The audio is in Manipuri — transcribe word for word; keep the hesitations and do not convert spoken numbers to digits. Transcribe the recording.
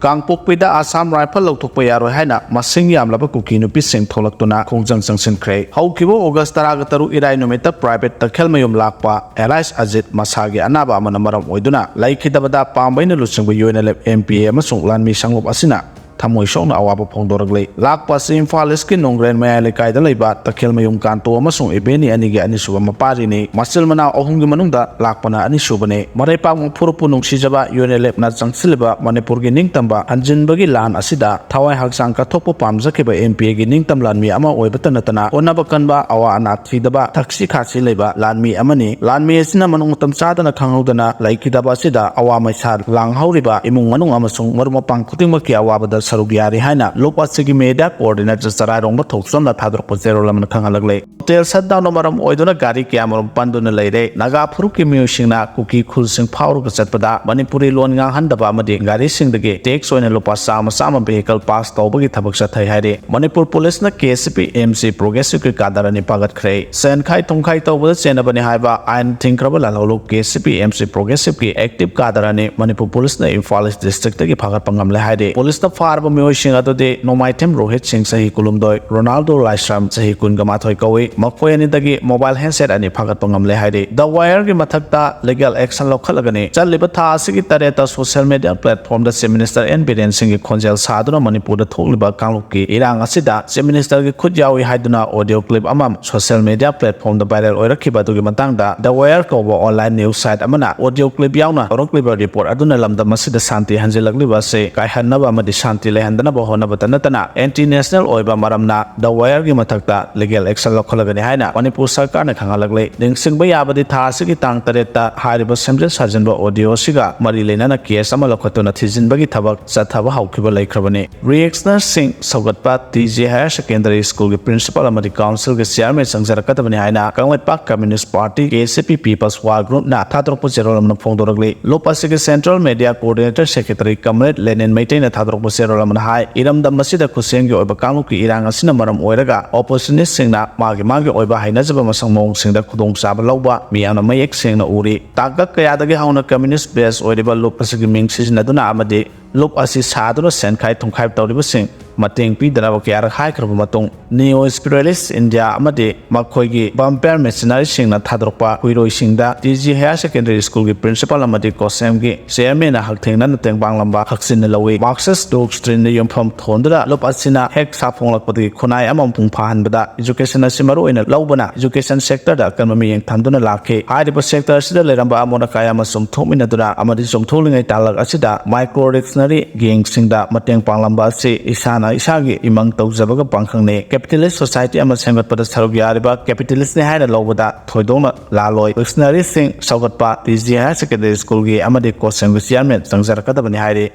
ꯀꯥꯡꯄꯣꯛꯄꯤꯗ ꯑꯁꯥꯝ ꯔꯥꯏꯐꯜ ꯂꯧꯊꯣꯛꯄ ꯌꯥꯔꯣꯏ ꯍꯥꯏꯅ ꯃꯁꯤꯡ ꯌꯥꯝꯂꯕ ꯀꯨꯀꯤ ꯅꯨꯄꯤꯁꯤꯡ ꯊꯣꯛꯂꯛꯇꯨꯅ ꯈꯣꯡꯖꯪ ꯆꯪꯁꯤꯟꯈ꯭ꯔꯦ꯫ ꯍꯧꯈꯤꯕ ꯑꯣꯒꯁ ꯇꯔꯥꯒ ꯇꯔꯨꯛ ꯏꯔꯥꯏ ꯅꯨꯃꯤꯠꯇ ꯄ꯭ꯔꯥꯏꯚꯦꯠ ꯇꯈꯦꯜꯃꯌꯨꯝ ꯂꯥꯛꯄ ꯑꯦꯂꯥꯏꯁ ꯑꯖꯤꯠ ꯃꯁꯥꯒꯤ ꯑꯅꯥꯕ ꯑꯃꯅ ꯃꯔꯝ ꯑꯣꯏꯗꯨꯅ ꯂꯩꯈꯤꯗꯕꯗ ꯄꯥꯝꯕꯩꯅ ꯂꯨꯆꯤꯡꯕ U N L F M P A ꯑꯃꯁꯨꯡ ꯂꯥꯟꯃꯤ ꯁꯪꯂꯨꯞ ꯑꯁꯤꯅ ꯊꯃꯣꯏ ꯁꯣꯛꯅ ꯑꯋꯥꯕ ꯐꯣꯡꯗꯣꯔꯛꯂꯤ꯫ ꯂꯥꯛꯄ ꯑꯁꯤ ꯏꯝꯐꯥꯜ ꯏꯁꯀꯤ ꯅꯣꯡꯒ꯭ꯔꯦꯟ ꯃꯌꯥꯏ ꯂꯩꯀꯥꯏꯗ ꯂꯩꯕ ꯇꯈꯦꯜꯃꯌꯨꯝ ꯀꯥꯟꯇꯣ ꯑꯃꯁꯨꯡ ꯏꯕꯦꯅꯤ ꯑꯅꯤꯒꯤ ꯑꯅꯤꯁꯨꯕ ꯃꯄꯥꯔꯤꯅꯤ꯫ ꯃꯆꯤꯜ ꯃꯅꯥꯎ ꯑꯍꯨꯝꯒꯤ ꯃꯅꯨꯡꯗ ꯂꯥꯛꯄꯅ ꯑꯅꯤꯁꯨꯕꯅꯤ꯫ ꯃꯔꯩꯄꯥꯛ ꯃꯐꯨꯔꯨꯞꯄꯨ ꯅꯨꯡꯁꯤꯖꯕ ꯌꯨ ꯑꯦꯟ ꯑꯦꯜ ꯑꯦꯐꯅ ꯆꯪꯁꯤꯜꯂꯤꯕ ꯃꯅꯤꯄꯨꯔꯒꯤ ꯅꯤꯡꯇꯝꯕ ꯍꯟꯖꯤꯟꯕꯒꯤ ꯂꯥꯟ ꯑꯁꯤꯗ ꯊꯋꯥꯏ ꯍꯛꯆꯥꯡ ꯀꯠꯊꯣꯛꯄ ꯄꯥꯝꯖꯈꯤꯕ ꯑꯦꯝ ꯄꯤ ꯑꯦꯒꯤ ꯅꯤꯡꯇꯝ ꯂꯥꯟꯃꯤ ꯑꯃ ꯑꯣꯏꯕꯇ ꯅꯠꯇꯅ ꯍꯣꯠꯅꯕ ꯀꯟꯕ, ꯑꯋꯥ ꯑꯅꯥ ꯊꯤꯗꯕ, ꯊꯛꯁꯤ ꯈꯥꯁꯤ ꯂꯩꯕ ꯂꯥꯟꯃꯤ ꯑꯃꯅꯤ꯫ ꯂꯥꯟꯃꯤ ꯑꯁꯤꯅ ꯃꯅꯨꯡ ꯃꯇꯝ ꯆꯥꯗꯅ ꯈꯪꯍꯧꯗꯅ ꯂꯩꯈꯤꯗꯕ ꯑꯁꯤꯗ ꯑꯋꯥ ꯃꯩꯁꯥ ꯂꯥꯡꯍꯧꯔꯤꯕ ꯏꯃꯨꯡ ꯃꯅꯨꯡ ꯑꯃꯁꯨꯡ ꯃꯔꯨꯞ ꯃꯄꯥꯡ ꯈꯨꯗꯤꯡꯃꯛꯀꯤ ꯑꯋꯥꯕꯗ ꯁꯔꯨꯛ ꯌꯥꯔꯤ ꯍꯥꯏꯅ ꯂꯨꯞ ꯑꯁꯤꯒꯤ ꯃꯦꯗꯤꯌꯥ ꯀꯣꯑꯣꯔꯗꯤꯅꯦꯇꯔ ꯆꯔꯥꯏꯔꯣꯡꯕ ꯊꯧꯆꯝꯅ ꯊꯥꯗꯣꯔꯛꯄ ꯆꯦꯔꯣꯜ ꯑꯃꯅ ꯈꯪꯍꯜꯂꯛꯂꯦ꯫ ꯍꯣꯇꯦꯜ ꯁꯠꯗꯥꯎꯟꯅ ꯃꯔꯝ ꯑꯣꯏꯗꯨꯅ ꯒꯥꯔꯤ ꯀꯌꯥꯃꯔꯨꯝ ꯄꯟꯗꯨꯅ ꯂꯩꯔꯦ꯫ ꯅꯥꯒꯥ ꯐꯨꯔꯨꯞꯀꯤ ꯃꯤꯑꯣꯏꯁꯤꯡꯅ ꯀꯨꯀꯤ ꯈꯨꯜꯁꯤꯡ ꯐꯥꯎꯔꯒ ꯆꯠꯄꯗ ꯃꯅꯤꯄꯨꯔꯤ ꯂꯣꯟ ꯉꯥꯡꯍꯟꯗꯕ ꯑꯃꯗꯤ ꯒꯥꯔꯤꯁꯤꯡꯗꯒꯤ ꯇꯦꯛꯁ ꯑꯣꯏꯅ ꯂꯨꯄꯥ ꯆꯥꯝꯃ ꯆꯥꯝꯃ ꯚꯦꯍꯤꯀꯜ ꯄꯥꯁ ꯇꯧꯕꯒꯤ ꯊꯕꯛ ꯆꯠꯊꯩ ꯍꯥꯏꯔꯤ꯫ ꯃꯅꯤꯄꯨꯔ ꯄꯨꯂꯤꯁꯅ ꯀꯦ ꯑꯦꯁ ꯄꯤ ꯑꯦꯝ ꯁꯤ ꯄ꯭ꯔꯣꯒ꯭ꯔꯦꯁꯤꯞꯀꯤ ꯀꯥꯗꯔ ꯑꯅꯤ ꯐꯥꯒꯠꯈ꯭ꯔꯦ꯫ ꯁꯦꯟ ꯈꯥꯏ ꯊꯨꯝ ꯈꯥꯏ ꯇꯧꯕꯗ ꯆꯦꯟꯅꯕꯅꯤ ꯍꯥꯏꯕ ꯑꯥꯏꯟ ꯊꯤꯡꯈ꯭ꯔꯕ ꯂꯥꯜꯍꯧꯂꯨꯞ ꯀꯦ S P M C ꯄ꯭ꯔꯣꯒ꯭ꯔꯦꯁꯤꯞꯀꯤ active ꯀꯥꯗꯔ ꯑꯅꯤ ꯃꯅꯤꯄꯨꯔ ꯄꯨꯂꯤꯁꯅ ꯏꯝꯐꯥꯜ ꯏꯁ ꯗꯤꯁꯇ꯭ꯔꯤꯛꯇꯒꯤ ꯐꯥꯒꯠꯄ ꯉꯝꯂꯦ ꯍꯥꯏꯔꯤ꯫ ꯄꯨꯂꯤꯁꯅ ꯐꯥꯔꯕ ꯃꯤꯑꯣꯏꯁꯤꯡ ꯑꯗꯨꯗꯤ ꯅꯣꯡꯃꯥꯏꯊꯦꯝ ꯔꯣꯍꯤꯠ ꯁꯤꯡ, ꯆꯍꯤ ꯀꯨꯟꯍꯨꯝꯗꯣꯏ, ꯔꯣꯅꯥꯜꯗꯣ ꯂꯥꯏꯁ꯭ꯔꯝ, ꯆꯍꯤ ꯀꯨꯟꯒ ꯃꯥꯊꯣꯏ ꯀꯧꯏ꯫ ꯃꯈꯣꯏ ꯑꯅꯤꯗꯒꯤ ꯃꯣꯕꯥꯏꯜ ꯍꯦꯟꯁꯦꯠ ꯑꯅꯤ ꯐꯥꯒꯠꯄ ꯉꯝꯂꯦ ꯍꯥꯏꯔꯤ꯫ ꯗ ꯋꯥꯌꯔꯒꯤ ꯃꯊꯛꯇ ꯂꯤꯒꯦꯜ ꯑꯦꯛꯁꯟ ꯂꯧꯈꯠꯂꯒꯅꯤ꯫ ꯆꯠꯂꯤꯕ ꯊꯥ ꯑꯁꯤꯒꯤ ꯇꯔꯦꯠꯇ ꯁꯣꯁꯤꯌꯦꯜ ꯃꯦꯗꯤꯌꯥ ꯄ꯭ꯂꯦꯠꯐꯣꯝꯗ ꯆꯤꯐ ꯃꯤꯅꯤꯁꯇꯔ ꯑꯦꯟ ꯕꯤꯔꯦꯟ ꯁꯤꯡꯒꯤ ꯈꯣꯟꯖꯦꯜ ꯁꯥꯗꯨꯅ ꯃꯅꯤꯄꯨꯔꯗ ꯊꯣꯛꯂꯤꯕ ꯀꯥꯡꯂꯨꯞꯀꯤ ꯏꯔꯥꯡ ꯑꯁꯤꯗ ꯆꯤꯐ ꯃꯤꯅꯤꯁꯇꯔꯒꯤ ꯈꯨꯠ ꯌꯥꯎꯏ ꯍꯥꯏꯗꯨꯅ ꯑꯣꯗꯤꯑꯣ ꯀ꯭ꯂꯤꯞ ꯑꯃ ꯁꯣꯁꯤꯌꯦꯜ ꯃꯦꯗꯤꯌꯥ ꯄ꯭ꯂꯦꯠꯐꯣꯝꯗ ꯚꯥꯏꯔꯦꯜ ꯑꯣꯏꯔꯛꯈꯤꯕ ꯑꯗꯨꯒꯤ ꯃꯇꯥꯡꯗ ꯗ ꯋꯥꯌꯔ ꯀꯧꯕ ꯑꯣꯟꯂꯥꯏꯟ ꯅ꯭ꯌꯨꯁ ꯁꯥꯏꯠ ꯑꯃꯅ ꯑꯣꯗꯤꯑꯣ ꯀ꯭ꯂꯤꯞ ꯌꯥꯎꯅ ꯇꯧꯔꯛꯂꯤꯕ ꯔꯤꯄꯣꯔꯠ ꯑꯗꯨꯅ ꯂꯝꯗꯝ ꯑꯁꯤꯗ ꯁꯥꯟꯇꯤ ꯍꯟꯖꯤꯜꯂꯛꯂꯤꯕ ꯑꯁꯤ ꯀꯥꯏꯍꯟꯅꯕ ꯑꯃꯗꯤ ꯁꯥꯟꯇꯤ ꯂꯩꯍꯟꯗꯅꯕ ꯍꯣꯠꯅꯕꯇ ꯅꯠꯇꯅ ꯑꯦꯟꯇꯤ ꯅꯦꯁꯅꯦꯜ ꯑꯣꯏꯕ ꯃꯔꯝꯅ ꯗ ꯋꯥꯌꯔꯒꯤ ꯃꯊꯛꯇ ꯂꯤꯒꯦꯜ ꯑꯦꯛꯁꯟ ꯂꯧꯈꯠꯂꯒꯅꯤ ꯍꯥꯏꯅ ꯃꯅꯤꯄꯨꯔ ꯁꯔꯀꯥꯔꯅ ꯈꯪꯍꯜꯂꯛꯂꯤ꯫ ꯅꯤꯡꯁꯤꯡꯕ ꯌꯥꯕꯗꯤ ꯊꯥ ꯑꯁꯤꯒꯤ ꯇꯥꯡ ꯇꯔꯦꯠꯇ ꯍꯥꯏꯔꯤꯕ ꯁꯦꯝꯖꯤꯟ ꯁꯥꯖꯤꯟꯕ ꯑꯣꯗꯤꯑꯣ ꯑꯁꯤꯒ ꯃꯔꯤ ꯂꯩꯅꯅ ꯀꯦꯁ ꯑꯃ ꯂꯧꯈꯠꯇꯨꯅ ꯊꯤꯖꯤꯟꯕꯒꯤ ꯊꯕꯛ ꯆꯠꯊꯕ ꯍꯧꯈꯤꯕ ꯂꯩꯈ꯭ꯔꯕꯅꯤ꯫ ꯔꯤꯑꯦꯛꯁꯅꯔꯁꯤꯡ ꯁꯧꯒꯠꯄ ꯇꯤ ꯖꯦ ꯍꯥꯌꯔ ꯁꯦꯀꯦꯟꯗꯔꯤ ꯁ꯭ꯀꯨꯜꯒꯤ ꯄ꯭ꯔꯤꯟꯁꯤꯄꯥꯜ ꯑꯃꯗꯤ ꯀꯥꯎꯟꯁꯤꯜꯒꯤ ꯆꯤꯌꯥꯔꯃꯦꯟ ꯆꯪꯖꯔꯛꯀꯗꯕꯅꯤ ꯍꯥꯏꯅ ꯀꯪꯂꯩꯄꯥꯛ ꯀꯝꯃ꯭ꯌꯨꯅꯤꯁ ꯄꯥꯔꯇꯤ, ꯀꯦ ꯑꯦꯁ ꯄꯤ ꯄꯤꯄꯜꯁ ꯋꯥꯔ ꯒ꯭ꯔꯨꯞꯅ ꯊꯥꯗꯣꯔꯛꯄ ꯆꯦꯔꯣꯜ ꯑꯃꯅ ꯐꯣꯡꯗꯣꯔꯛꯂꯤ꯫ ꯂꯨꯞ ꯑꯁꯤꯒꯤ ꯁꯦꯟꯇ꯭ꯔꯦꯜ ꯃꯦꯗꯤꯌꯥ ꯀꯣꯑꯣꯔꯗꯤꯅꯦꯇꯔ ꯁꯦꯀ꯭ꯔꯦꯇꯔꯤ ꯀꯝꯔꯦꯗ ꯂꯦꯅꯤꯟ ꯃꯩꯇꯩꯅ ꯊꯥꯗꯣꯔꯛꯄ ꯆꯦꯔꯣꯜ ꯑꯃꯅ ꯍꯥꯏ, ꯏꯔꯝꯗꯝ ꯑꯁꯤꯗ ꯈꯨꯠꯁꯦꯝꯒꯤ ꯑꯣꯏꯕ ꯀꯥꯡꯂꯨꯞꯀꯤ ꯏꯔꯥꯡ ꯑꯁꯤꯅ ꯃꯔꯝ ꯑꯣꯏꯔꯒ ꯑꯣꯄꯣꯔꯆꯨꯅꯤꯁꯁꯤꯡꯅ ꯃꯥꯒꯤ ꯃꯥꯒꯤ ꯑꯣꯏꯕ ꯍꯩꯅꯖꯕ ꯃꯁꯛ ꯃꯑꯣꯡꯁꯤꯡꯗ ꯈꯨꯗꯣꯡꯆꯥꯕ ꯂꯧꯕ ꯃꯤꯌꯥꯝꯅ ꯃꯌꯦꯛ ꯁꯦꯡꯅ ꯎꯔꯤ꯫ ꯇꯥꯡꯀꯛ ꯀꯌꯥꯗꯒꯤ ꯍꯧꯅ ꯀꯝꯃ꯭ꯌꯨꯅꯤꯁ ꯕꯦꯁ ꯑꯣꯏꯔꯤꯕ ꯂꯨꯞ ꯑꯁꯤꯒꯤ ꯃꯤꯡ ꯁꯤꯖꯤꯟꯅꯗꯨꯅ ꯑꯃꯗꯤ ꯂꯨꯞ ꯑꯁꯤ ꯁꯥꯗꯨꯅ ꯁꯦꯟꯈꯥꯏ ꯊꯨꯝꯈꯥꯏ ꯇꯧꯔꯤꯕꯁꯤꯡ ꯃꯇꯦꯡ ꯄꯤꯗꯅꯕ ꯀꯌꯥꯔꯛ ꯍꯥꯏꯈ꯭ꯔꯕ ꯃꯇꯨꯡ, Neo Spiritualist India ꯑꯃꯗꯤ ꯃꯈꯣꯏꯒꯤ Vampire Missionary ꯁꯤꯡꯅ ꯊꯥꯗꯣꯔꯛꯄ ꯈꯨꯏꯔꯣꯏꯁꯤꯡꯗ T G Higher Secondary School ꯒꯤ principal ꯑꯃꯗꯤ COSEM ꯒꯤ chairman ꯅ ꯍꯛꯊꯦꯡꯅꯅ ꯇꯦꯡꯕꯥꯡꯂꯝꯕ ꯍꯛꯆꯤꯟꯅ ꯂꯧꯏ꯫ Marxist doctrine ꯗ ꯌꯨꯝꯐꯝ ꯊꯣꯟꯗꯨꯅ ꯂꯨꯞ ꯑꯁꯤꯅ ꯍꯦꯛ ꯁꯥꯐꯣꯡꯂꯛꯄꯗꯒꯤ ꯈꯨꯟꯅꯥꯏ ꯑꯃ ꯃꯄꯨꯡ ꯐꯥꯍꯟꯕꯗ education ꯑꯁꯤ ꯃꯔꯨ ꯑꯣꯏꯅ ꯂꯧꯕꯅ education sector ꯗ ꯑꯀꯟꯕ ꯃꯤꯠꯌꯦꯡ ꯊꯝꯗꯨꯅ ꯂꯥꯛꯈꯤ꯫ ꯍꯥꯏꯔꯤꯕ sector ꯑꯁꯤꯗ ꯂꯩꯔꯝꯕ ꯑꯃꯣꯠ ꯑꯀꯥꯏ ꯑꯃ ꯆꯨꯝꯊꯣꯛꯃꯤꯟꯅꯗꯨꯅ ꯑꯃꯗꯤ ꯆꯨꯝꯊꯣꯛꯂꯤꯉꯩ ꯇꯥꯡꯂꯛ ꯑꯁꯤꯗ micro reactionary gang ꯁꯤꯡꯗ ꯃꯇꯦꯡ ꯄꯥꯡꯂꯝꯕ ꯑꯁꯤ ꯏꯁꯥꯅ ꯏꯁꯥꯒꯤ ꯏꯃꯪ ꯇꯧꯖꯕꯒ ꯄꯥꯡꯈꯪꯅꯤ꯫ Capitalist society ꯑꯃ ꯁꯦꯝꯒꯠꯄꯗ ꯁꯔꯨꯛ ꯌꯥꯔꯤꯕ capitalist ꯅꯤ ꯍꯥꯏꯅ ꯂꯧꯕꯗ ꯊꯣꯏꯗꯣꯛꯅ ꯂꯥꯜꯂꯣꯏ꯫ Reactionary ꯁꯤꯡ ꯁꯧꯒꯠꯄ T G Higher Secondary School ꯒꯤ ꯑꯃꯗꯤ COSEM ꯒꯤ chairman ꯆꯪꯖꯔꯛꯀꯗꯕꯅꯤ ꯍꯥꯏꯔꯤ꯫